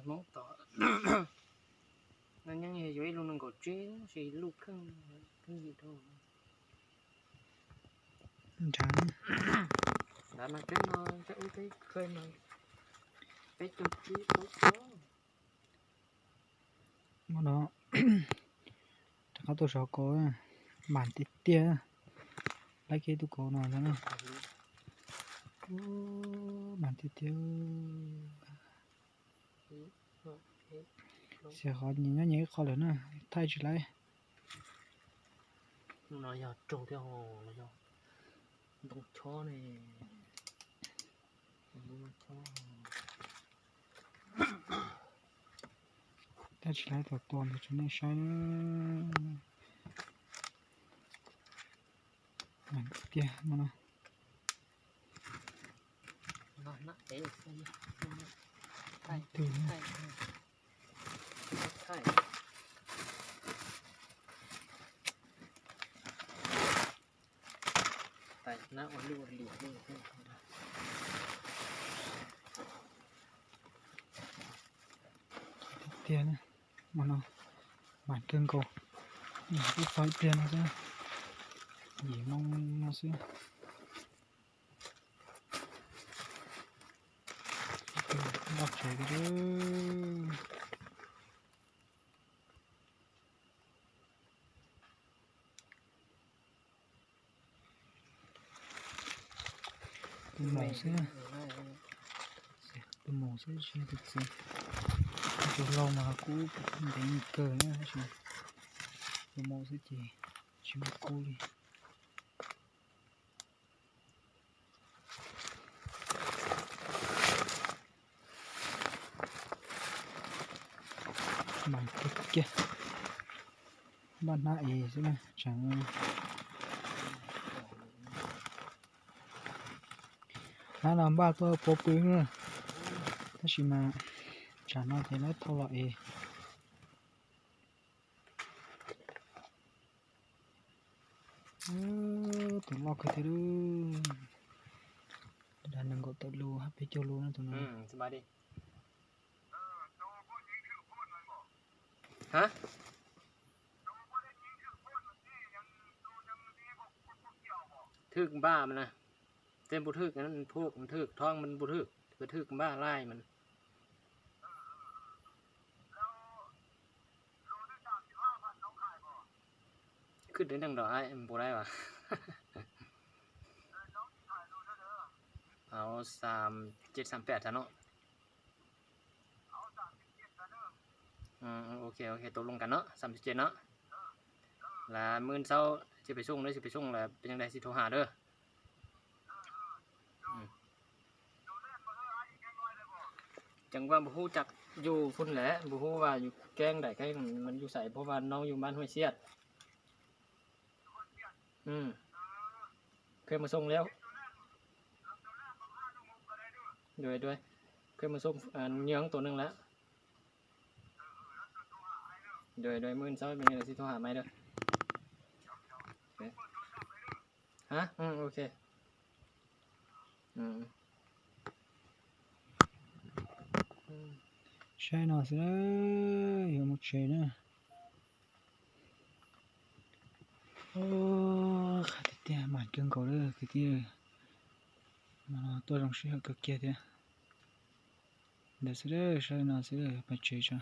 Hmoob tom no nyob yuav ib lub nees nkaum tsib tab sis lub kheej, kheej yim dhau. Nrad, nrad mas peb no, peb ub peb khw no, peb caug tsib plaub caug. Muab no rov qab tuaj saum kaus, mas tiag tiag, laib kiag tus kaus no na, mas tiag tiag. Xyov qhov nyias nyob nyias ib qho lawm na, thaij tsis laib. No yog raug thiab, no yog ntoo chob ne. Thaij tsis laib tom tua ntawd rau nej saib na. Mas tiag no. Tiag, mas no mas kawg nkaus, kuj txog ib pliag no xwb, yim moo no xwb. Noj tsev tiag. Tus maum xwb, tus maum xwb tsis yog tus txiv. Tus laus mas kuj ntev kawg na, tab sis tus maum xwb ces tsis muaj kub li. Mas kiag kiag, npaj hnab es xwb na, tsam hnab no npaj tuaj puv pw na, tab sis mas tsam no ces lawv thauj los es. Tus loj kawg thiab, dag nees nkaum tawm lus hab peb caug lus no tus no. Thwj npaj mas na, tej npu thwj, phuj thwj, thoob npu thwj, thwj npaj laij mas. Khwb deb neeg nrog npu laij as. Au, xam cet xam pem tag no. Ok, ok, tau loo kas no, xam cet no. Las mub saub tsis pem xyoo, tsis pem xyoo las peb yeej dai tsis thau ham lawm. Ceev vaj npu hub caj yus fun lawm, npu hub vaj yus keeb daim keeb mas yus xaiv puab vaj noob yus npab huaj siab. Khwb mus xoo lawm. Khwb mus xoo nyiam tus neeg lawm. Mub saub tsis thau ham mas lawm. Ha, ok. Saib no xwb, yuav mus tsev na. Qab tiag tiag, mas kawg nkaus lawm kwv tij. Mas no tuaj zoo sij hawm kawg kiag thiab. Ntawd xwb, saib no xwb, pais tsev tso.